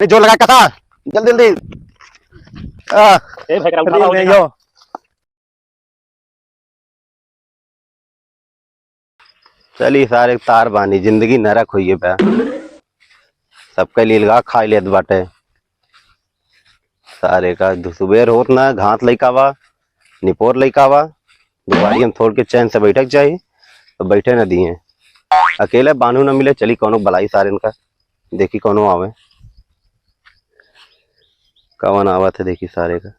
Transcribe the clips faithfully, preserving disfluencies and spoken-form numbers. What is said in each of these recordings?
नहीं, जोर लगा कसा, जल्दी, जल्दी। आ, ए, भाई, उठा रे, लाओ, नहीं उठा। हो। चली सारे तार बानी, जिंदगी नरक हुई है बे। सबके लीलगा खाई लेत बाटे। सारे का दु-, सुबेर होत ना, घास लइका बा, निपोर लइका बा, दुआरी हम थोड़ के चैन से बैठक चाही, तो बैठे न दिए। अकेले बान्हू न मिले, चली कौनो बलाई सारे इनका, देखी कौनो आवे। कवन आवत है, देखी सारे का।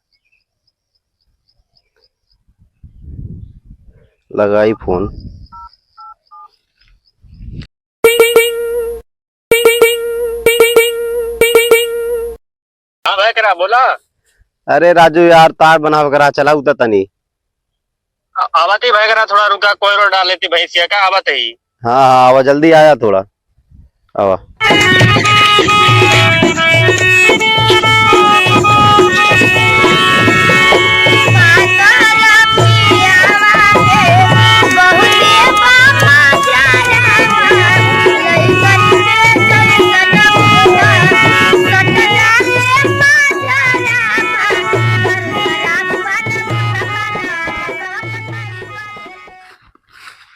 लगाई फोन। हाँ भाई, करा बोला। अरे राजू यार, तार बनावे करा, चला उतर तनी। आ-, आवत ही भाई, करा थोड़ा रुका, कोई रोड डाल लेती भैंसिया का, आवत ही। हाँ, हाँ, आवा, जल्दी आया थोड़ा। आवा।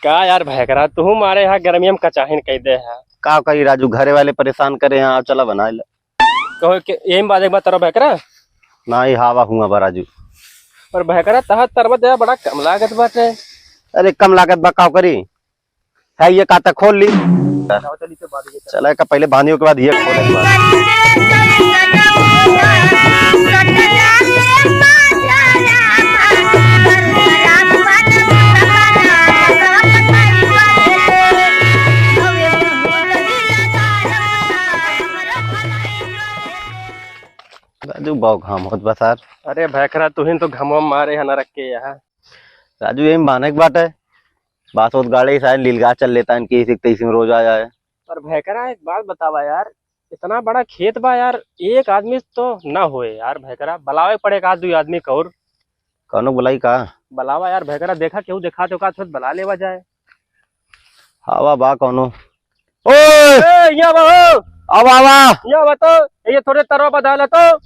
का यार भैकरा, तुहू मारे हा गर्मी में कचाहिन कई दे हा। का करी राजू, घरे वाले परेशान करे हैं, आओ चला बनाए ले। कहो कि यही बात एक बात तरह भैकरा? ना ही हवा हुआ बा राजू। पर भैकरा तहा तरबत दे बड़ा कम लागत बाटे। अरे कम लागत बा, का करी? है ये काटा खोल ली। चला का पहले बांधियों के बाद ये खोले के बाद। राजू, बहुत घाम होत बा सार। अरे भैकरा, तुहिन तो घमवा मारे है नरक के यहाँ। राजू, यही माने के बात है। बात होत गाड़े सारे लीलगा चल लेता है, इनकी इसी तैसी में रोज आ जाए। पर भैकरा, एक बात बतावा यार, इतना बड़ा खेत बा यार, एक आदमी तो ना होए यार भैकरा, बुलावे पड़े एक आध दुई आदमी का और। कौनो बुलाई का? बुलावा यार भैकरा, देखा केहू देखा तो का तुरंत बुला लेवा जाए। आवा बा कौनो। ओए! ए, यहाँ बा हो। आवा, आवा। यहाँ बा तो, ये थोड़े तरवा बधाला तो।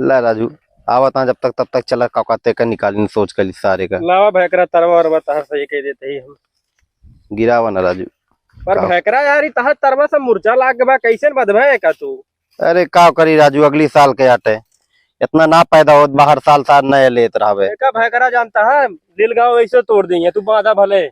ला राजू, आवा ता जब तक, तब तक चला काका ते का निकालिन सोच कर ली सारे का। लावा भैकरा तरवा और बता सही कह देते ही हम। गिरावा ना राजू। पर का? भैकरा यार, ई तहार तरवा से मुरझा लाग बा, कैसे बधबे का तू? अरे का करी राजू, अगली साल के आटे इतना ना पैदा होत बा, हर साल सार नए लेत रहबे। एका भैकरा जानता है, लीलगाँव ऐसे तोड़ देंगे, तू बांधा भले।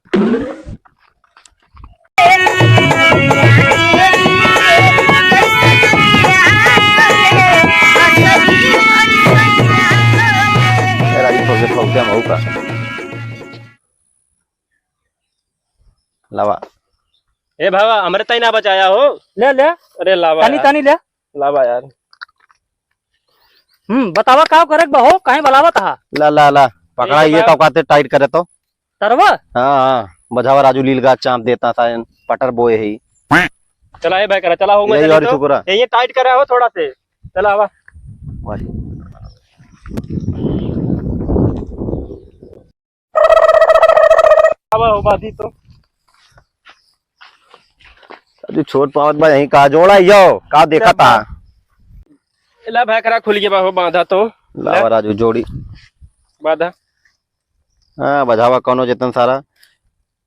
ए राजू, ठोक दे, ठोक दे, हम हऊ का। लावा। ए भावा, हमरे ताई ना बचाया हो। ले, ले। अरे लावा तानी, यार। तानी ले। लावा यार। हम्म, बतावा का करे के बा हो, काहे बलावत हा? ला, ला, ला। पकड़ा, ए ये बा- का औकात है, टाइट करे तो। तरवा? हाँ, हाँ, बझावा राजू लीलगा चाँप देता था, पटर बोए है। चला ए भाई करा, चला हो, मैं यही चली और तो। शुक्र है। ये, ये टाइट करा हो थोड़ा से। चला आवा। वाह। अब हो बाधी तो। राजू छोट पावत बा यहीं का जोड़ा यो, का देखा था? ला भाई करा खुल गया बा हो बांधा तो। लावा राजू जोड़ी। बांधा। हाँ, बझावा कौनो जतन सारा।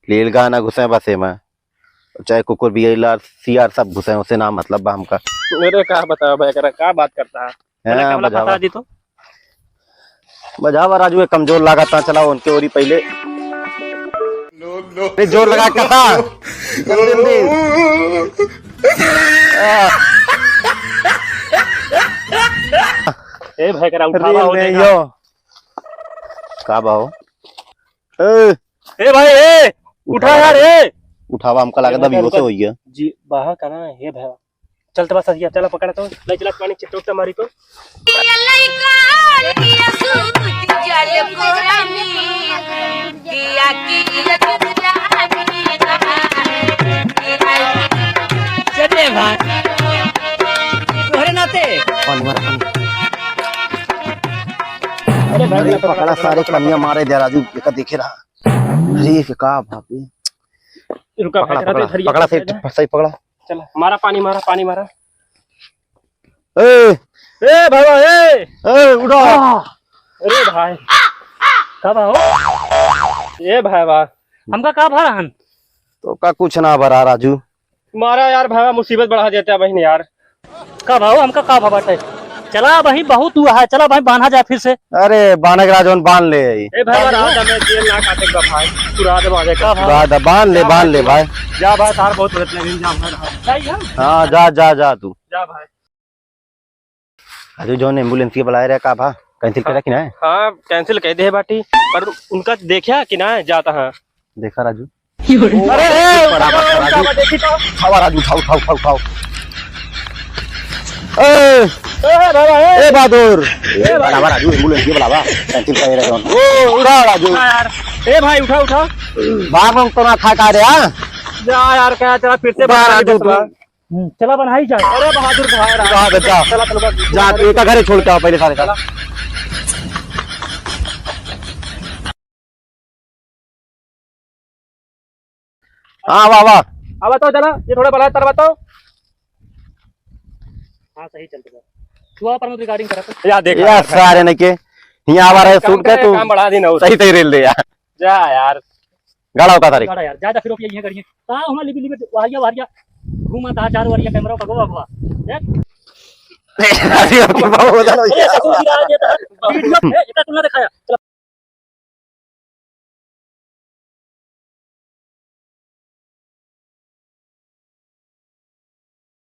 लीलगा ना घुसे बसे में। चाहे कुकुर बियैला सियार सब घुसे, उसे ना मतलब बा हमका। मेरे का बतावा भाई करा, का बात करता है? हाँ, पहले कमला बझावा। फंसा दी तो। बझावा राजू, ये कमजोर लागत ना, चलाओ उनके ओरी पहले। अरे जोर लगा के कसा। जल्दी, जल्दी। ए भाई करा उठावा रील हो में देखा। यो। का बा हो? ए। ए भाई, ए, उठा यार, ए। उठावा, हमका लागत बा, रुका, बेहोश रुका। हो गया। जी, बाहर का ना, हे भाई। चल तो बस, ये चला पकड़ा तो, ले चला पानी चिट्टा उट्टा मारी तो। चले भाई, तोहरे नाते। पानी मार, पानी। अरे भाई, अरे पकड़ा सारे पनिया मारे दे राजू, एका देखे रहा। अरे ये का भाभी। रुका भाई, पकड़ा, जरा पकड़ा, तो इधर ही पकड़ा, आ सही, जा। सही पकड़ा। चला, मारा पानी, मारा पानी, मारा। ए, ए भावा, ए। ए, उठा। अरे भाई, का भा हो? ए भावा। हमका का भा रहन? तो का कुछ ना भरा राजू। मारा यार भावा, मुसीबत बढ़ा देता बहिन यार। का भा हो, हमका का भा बाटे? चला भाई, बहुत हुआ है, चला भाई, बांधा जाए फिर से। अरे बांधे के राजवन बांध ले। ए भावा, रात में जेल ना काटे का भाई, तू रात बांधे का। बांध, बांध ले, बांध ले भाई। जा भाई, तार बहुत गलत लगे, जा भाई। हाँ, जा, जा, जा तू। जा भाई। राजू, जौन एम्बुलेंस के बुलाए रहे, का भा? कैंसिल करा कि ना? हाँ, कैंसिल कह दे बाटी, पर उनका देखा कि ना जाता है? देखा राजू। अरे, ए, बड़ा उठा, बात है, उठा, राजू। उठा, देखी तो। उठावा राजू, उठाओ, उठाओ, उठाओ, उठाओ। ए, ए, बाबा, ए। ए, बहादुर। ए, ए, बाबा। बुलावा राजू, एम्बुलेंस के बुलावा। कैंसिल कह रहे जौन। ओ, उठा राजू। हाँ यार। ए भाई, उठा, उठा। बाप हम तो ना खा का रे, हाँ? जा यार, क्या चला फिर से उठा बना राजू, दिया तू। हम्म, चला बनाई जाए। अरे बहादुर भाई, जा बेटा। चला, चला, चला। जा, तू एका घरे छोड़ के आओ पहले सारे का। चला। हाँ, वाह, वाह। अब बताओ जरा, ये थोड़ा बड़ा तर बताओ। हाँ, सही चल रहा। छुआ पर recording करा तो। या देख यार, यार, सारे ने के, यहाँ आवा रहे काम शूट के करे, तू काम बढ़ा दी ना, सही, सही रेल दे यार। जा यार। गाड़ा होता तारीख। गाड़ा यार, जा, जा, फिर ये करिए। कहाँ हुआ लिबी, लिबी, वारिया, वारिया। घूमा था चार वारिया कैमरा का गोवा, गोवा। देख। अरे, अरे, बाबू, बता लो अरे, यार। ससुर गिरा देता है। वीडियो, ए, इतना तुमने दिखाया।